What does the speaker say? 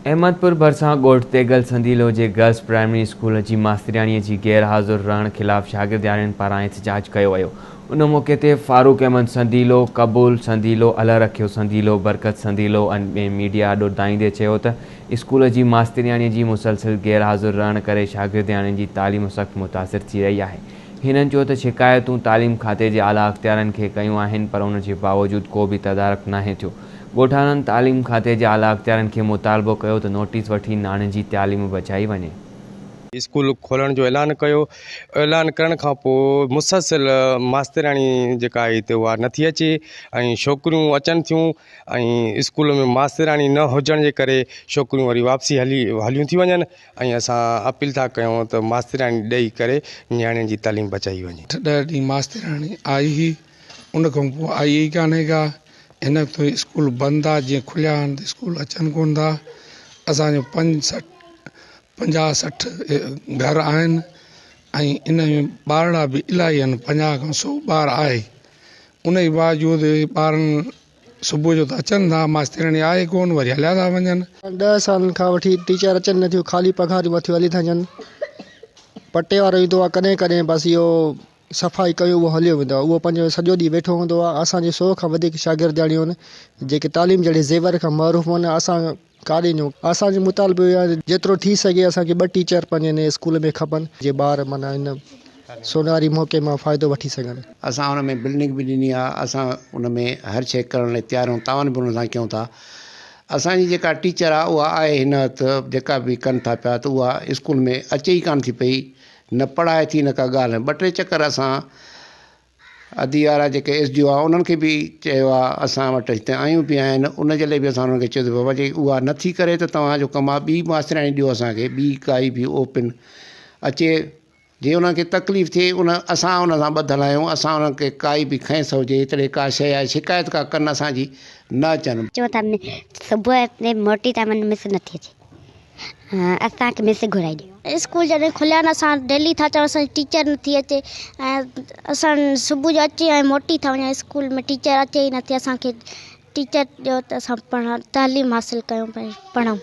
احمدپور ڀرسان ڳوٺ تيغل سنديلو جي گرلس پرائمري اسڪول جي ماسترياڻي جي غير حاضر رهڻ خلاف شاگردياڻين پاران احتجاج ڪيو ويو. ان موقعي تي فاروق احمد سنديلو، قبول سنديلو، الهه رکيو سنديلو، برڪت سنديلو ۽ ٻين ميڊيا آڏو دانهيندي چيو ته اسڪول جي ماسترياڻي جي مسلسل غير حاضر رهڻ ڪري شاگردياڻين جي تعليم سخت متاثر ٿي رهي آهي. هنن چيو ته شڪايتون تعليم کاتي جي اعليٰ اختيارين کي ڪيون آهن پر ان جي باوجود ڪو به تدارڪ ناهي ٿيو. ڳوٺاڻن تعليم کاتي جي اعليٰ اختيارين کي مطالبو ڪيو ته نوٽيس وٺي ناڻي جي تعليم بچائي وڃي. اسڪول کولڻ جو اعلان ڪيو اعلان ڪرڻ کان پوء مسلسل ماسترياڻي جيڪا آهي هتي اها نٿي اچي ۽ ڇوڪريون اچن ٿيون ۽ اسڪول ۾ ماسترياڻي نه هجڻ جي ڪري ڇوڪريون وري واپسي هلي هليون ٿي وڃن ۽ اسان اپيل ٿا ڪيون ته ماسترياڻي ڏئي ڪري نياڻين جي تعليم بچائي وڃي. اٺ ڏهه ڏينهن ماسترياڻي آئي هئي ان کان پوء آئي ئي ڪانهي ڪا هن وقت اسڪول بند آ جيئن کليا آهن ته اسڪول اچن ڪونه ٿا اسان جو پنج سٺ پنجاهه 60 گهر آهن ۽ ان ۾ ٻارڙا به الاهي آهن 50 کان 100 ٻار آهي ان جي باوجود ٻارن صبح جو ته اچن ٿا ماسترياڻي آهي ڪونه وري هليا ٿا وڃن. 10 سالن کان وٺي ٽيچر اچن نه ٿيون خالي پگهاريون مٿيون هلي ٿا وڃن پٽي وارو ايندو آهي ڪڏهن ڪڏهن بس اهو صفائي ڪيو اهو هليو ويندو آهي اهو پنهنجو سڄو ڏينهن ويٺو هوندو آهي اسان جي 100 کان وڌيڪ شاگردياڻيون آهن جيڪي تعليم جهڙي زيور کان محروم آهن اسان ڪاڏي وڃون اسان جو مطالبو اهو آهي جيترو ٿي سگهي اسان کي ٻه ٽيچر پنهنجي هن اسڪول ۾ کپن جي ٻار معنيٰ هن سونهاري موقعي مان فائدو وٺي سگهن. اسان ان ۾ بلڊنگ به ڏني آهي اسان ان ۾ هر شيء ڪرڻ لاء تيار آهيون تعاون به ان سان ڪيون ٿا اسان جي جيڪا ٽيچر آهي اها آهي هن وقت جيڪا به ڪن ٿا پيا ته اها اسڪول ۾ اچي ئي ڪانه ٿي پئي نه پڙهائي ٿي نه ڪا ڳالهه ٻه ٽي چڪر اسان ادي وارا جيڪي ايس ڊي او آهي انهن کي به چيو آهي اسان وٽ هتي آيون به آهن ان جي لاء به اسان انهن کي چيو ته بابا جي اها نٿي ڪري ته توهان جو ڪم آهي ٻي ماسترياڻي ڏيو اسان کي ٻي ڪائي به اوپن اچي جي انهن کي تڪليف ٿئي ان اسان ان سان ٻڌل آهيون اسان انهن کي ڪائي به کئنس هجي هتڙي ڪا شيء آهي شڪايت ڪا ڪن اسان جي نه اچن. چون ٿا صبح موٽي ٿا وڃن مس نٿي اچي. اسان کي مس گهرائي ڏيو. اسڪول جڏهن کليا آهن اسان ڊيلي ٿا چئون اسان جي ٽيچر نٿي اچي ۽ اسان صبح جو اچي ۽ موٽي ٿا وڃون اسڪول ۾ ٽيچر اچي ئي نٿي اسان کي ٽيچر ڏيو ته اسان پڙهڻ تعليم حاصل ڪيون پڙهون.